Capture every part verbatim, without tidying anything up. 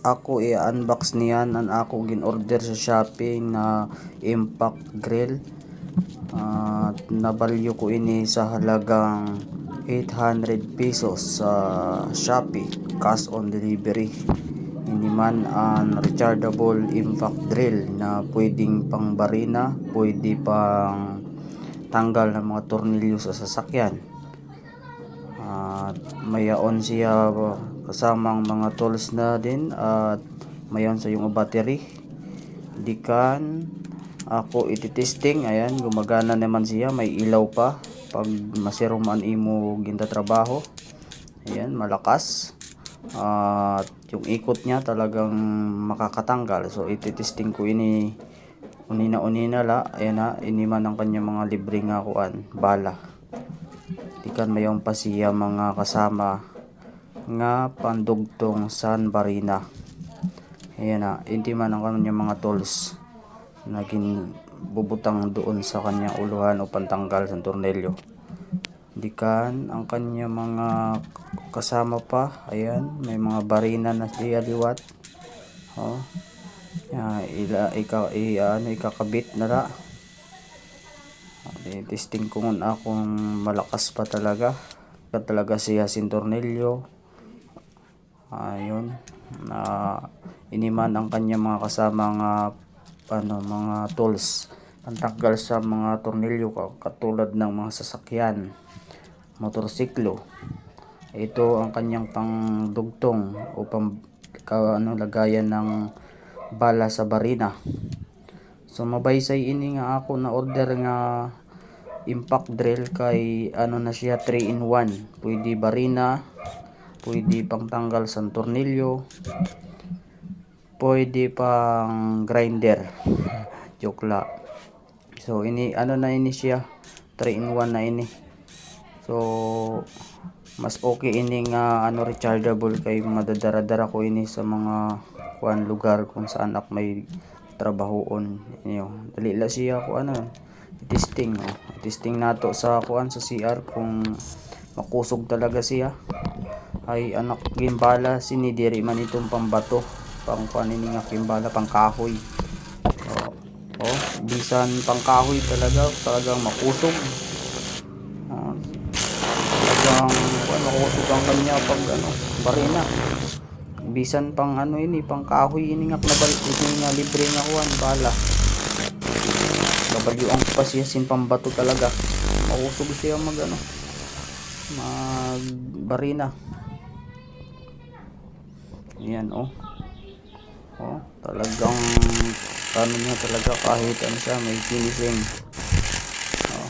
Ako i-unbox niyan an ako gin-order sa Shopee na impact drill. Ah, na-value ko ini sa halagang eight hundred pesos sa Shopee, cash on delivery. Ini man an rechargeable impact drill na pwedeng pangbarina, pwede pangtanggal ng mga tornilyo sa sasakyan. At mayaon siya kasamang mga tools na din at mayaon siyang battery. Dikan ako iti-testing, ayan, gumagana naman siya, may ilaw pa. Pag masirum an imo gintatrabaho, ayan, malakas. At yung ikot niya talagang makakatanggal. So, iti-testing ko ini unina-unina la, ayan na, ini man ang kanya mga libre nga kuan, bala. Dikan mayaon pa siya mga kasama nga pandugtong san barina. Ayan na, ini man ang kanya mga tools na ginbubutang doon sa kanyang uluhan o pantanggal sa tornilyo. Dikan ang kanya mga kasama pa, ayan, may mga barina na siya liwat. Oh. Ya, ila, ika, i, ano, ikakabit na la. Testing ko ngun akung malakas pa talaga. Ka talaga siya sin tornilyo. Ayun. Na ini man ang kanya mga kasama nga, ano, mga tools. Pantanggal sa mga tornilyo ka-, katulad ng mga sasakyan, motorsiklo. Ito ang kanyang pangdugtong o pang, ka-, ano, lagayan ng bala sa barina. So, mabaysay ini nga ako na-order nga impact drill kay ano na siya, three in one. Pwede barina, pwede pangtanggal sa tornilyo, pwede pang grinder. Joke la. So, ini, ano na ini siya, three in one na ini. So, mas okay ini nga, ano, rechargeable kay madadara-dara ko ini sa mga kuan lugar kung saan ak may trabahoon. Inyo, dali la siya ko, ano, testing, oh. Testing nato sa kuan, sa C R kung makusog talaga siya. Ay, an ak ginbala sini diri man iton pambato. Pang kuan ini nga ginbala, pangkahoy. Oh, oh, bisan pangkahoy talaga, talagang makusog. Oh, talagang, kuan, makusog ang kanya pag, ano, barina. Bisan pang, ano, ini, pangkahoy ini nga nabal-, ini nga libre nga kuan, bala. Nabalyuan ko pa siya sin pambato talaga. Makusog siya mag, ano, magbarina. Ayan, oh. Oh, talagang, ano niya talaga, kahit ano siya, may finishing. Oh.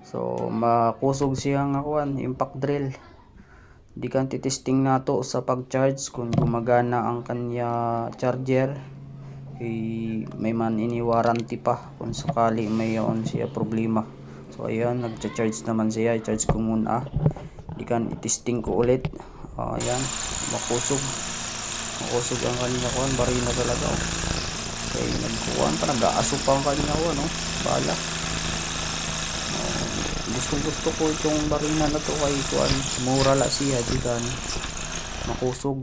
So, makusog siya nga kuan, impact drill. Dikan titesting nato sa pag-charge kung gumagana ang kanya charger. Eh, may man ini warranty pa kung sakali mayaon siya problema. So, ayan, nagcha-charge naman siya. I-charge ko muna. Dikan itesting ko ulit. Oh, ayan. Makusog. Makusog ang kanya kuan. Barina talaga, oh. Kay nagkukuan pa, nag-aaso pa ang kanya kuan, oh. Bala. Oh, gusto, gusto ko itong barina na to kay kuan, mura la siya, dikan makusog.